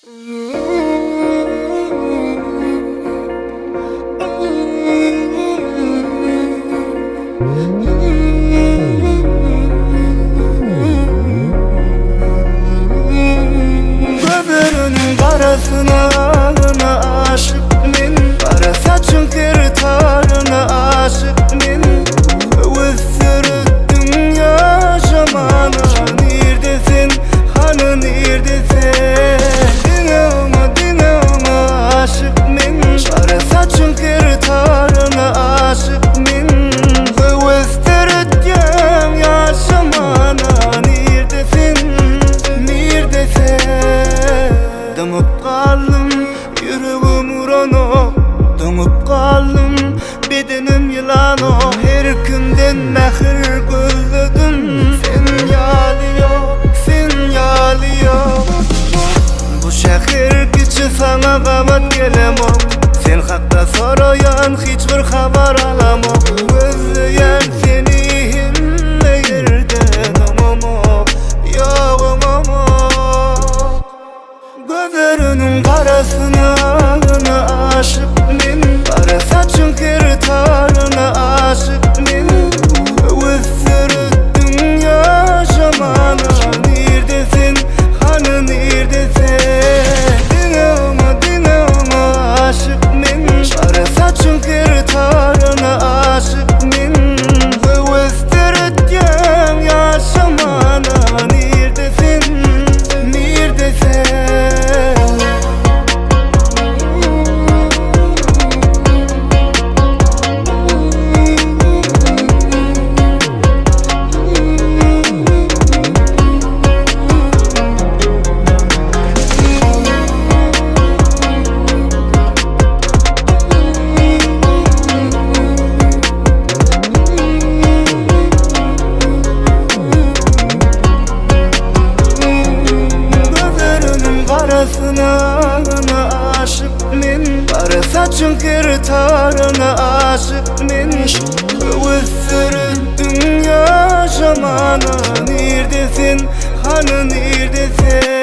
Gözleriniň garasyna agyna aşyk men Gara saçyň kir taryna aşyk men Höwes döretdiň ýaşamana Nirde sen, hany nirde sen Diňe oňa, diňe oňa aşyk men Gara saçyň kir taryna aşyk men Höwes döretýäň ýaşamana Nirde sen, nirde sen Dymyp galdym, ýüregim uranok Doňup galdym, bedenim ýylanok Her kimden mähir gözledim Sen ýaly ýok, sen ýaly ýok Bu şäher kiçi saňa gabat gelemok Sen hakda soraýan hiç bir habar alamok Gözleýän seni hemme ýerde Oňamok, ýok oňamok Gözleriniň garasyna agyna aşyk men Gara saçyň kir taryna aşyk men Höwes döretdiň ýaşamana Nirde sen, hany nirde sen Diňe oňa, diňe oňa aşyk men Gara saçyň kir taryna aşyk men Höwes döretýäň ýaşamana Nirde sen, nirde sen Gözleriniň garasyna agyna aşyk men Gara saçyň kir taryna aşyk men Höwes döretdiň ýaşamana Nirde sen, hany nirde sen?